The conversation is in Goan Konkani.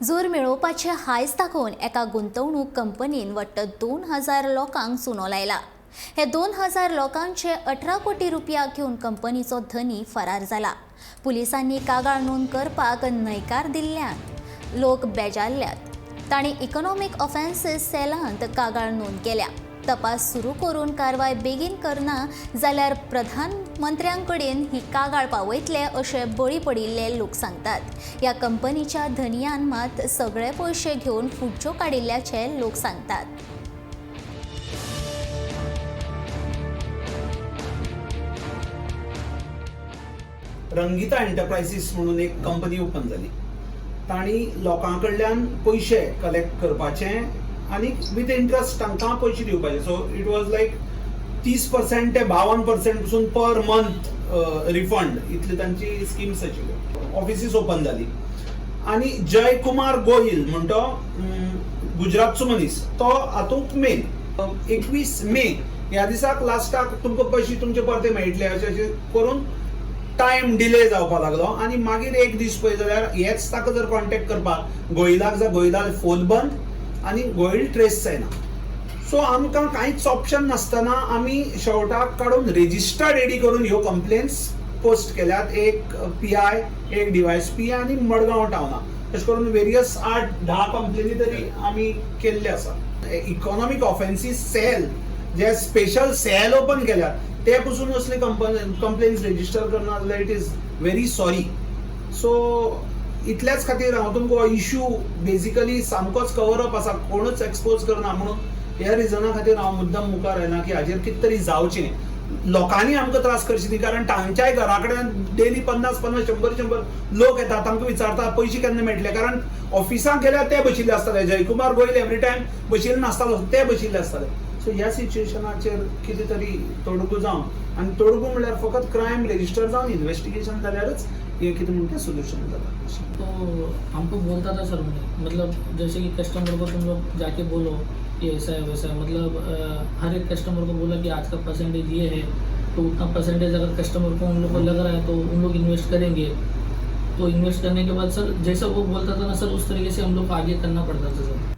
जोर मेळोवपाचे हांयस दाखोवन एका गुंतवणूक कंपनीन वट्ट 2000 लोकांक चुनो लायला. हे 2000 लोकांचे 18 कोटी रुपया घेवन कंपनीचो धनी फरार जाला. पुलिसांनी कागाळ नोंद करपाक न्हयकार दिल्ल्यान लोक बेजारल्यात. तांणी इकॉनॉमीक ऑफेन्सीस सेलांत कागाळ नोंद केल्या. तपास सुरू करून कारवाय बेगीन करना जाल्यार प्रधानमंत्र्यां कडेन ही कागाळ पावयतले अशें बळी पडिल्ले लोक सांगतात. ह्या कंपनीच्या धनयान मात सगळे पयशे घेवन फुटच्यो काडिल्ल्याचे लोक सांगतात. रंगिता एंटरप्रायसीस म्हणून एक कंपनी ओपन जाली. तांणी लोकां कडल्यान पयशे कलेक्ट करपाचे आनी विथ इंट्रस्ट तांकां पयशे दिवपाचे. सो it was like 30% ते 52% पसून पर मंथ रिफंड, इतली तांची स्किम्स आशिल्ल्यो. ऑफिसीस ओपन जाली आनी जयकुमार गोहील म्हण तो गुजरातचो मनीस, तो हातूंत मेन. 21 मे ह्या दिसाक लास्टाक तुमकां पयशे तुमचे परते मेळटले अशें अशें करून टायम डिले जावपाक लागलो. आनी मागीर एक दीस पळय जाल्यार हेच ताका जर कॉन्टेक्ट करपाक गोहिलाक जाल्यार गोहिला फोन बंद आनी गोहील ट्रेस जायना. सो आमकां कांयच ऑप्शन नासतना आमी शेवटाक काडून रेजिस्टर्ड एडी करून ह्यो कंप्लेन्स पोस्ट केल्यात. एक पीआय, एक डीवायएसपी आनी मडगांव टावनाक, अशें करून वेरियस 8-10 कंप्लेनी तरी आमी केल्ले आसा. इकॉनॉमीक ऑफेन्सीस सेल जे स्पेशल सेल ओपन केल्यात ते पसून असले कंप्लेन्स रेजिस्टर करना जाल्यार it is very sorry. So इतल्याच खातीर हांव तुमकां हो इशू बेजिकली सामकोच कवर अप आसा, कोणूच एक्सपोज करना म्हणून ह्या रिजना खातीर हांव मुद्दम मुखार आयला की हाजेर कितें तरी जावचें. लोकांनी आमकां त्रास करचे न्ही, कारण तांच्याय घरा कडेन डेली 50-50, 100-100 लोक येतात, तांकां विचारतात पयशे केन्ना मेळटले, कारण ऑफिसांत गेल्यार ते बशिल्ले आसताले. जयकुमार गोयल एवरी टायम बशिल्ले नासतालो, ते बशिल्ले आसताले. सो ह्या सिच्युएशनाचेर कितें तरी तोडगो जावन, आनी तोडगो म्हणल्यार फकत क्रायम रेजिस्टर जावन इन्वेस्टिगेशन जाल्यारच हें कितें म्हणटा सोल्युशन जाता. तो हमको बोलता था सर, मैं मतलब जैसे कि कस्टमर को तुम लोग जाके बोलो कि ऐसा है वैसा है, मतलब हर एक कस्टमर को बोला कि आज का परसेंटेज ये है, तो उतना परसेंटेज अगर कस्टमर को उन लोग को लग रहा है तो उन लोग इन्वेस्ट करेंगे. तो इन्वेस्ट करने के बाद सर, जैसा वो बोलता था ना सर, उस तरीके से हम लोग को आगे करना पड़ता था सर.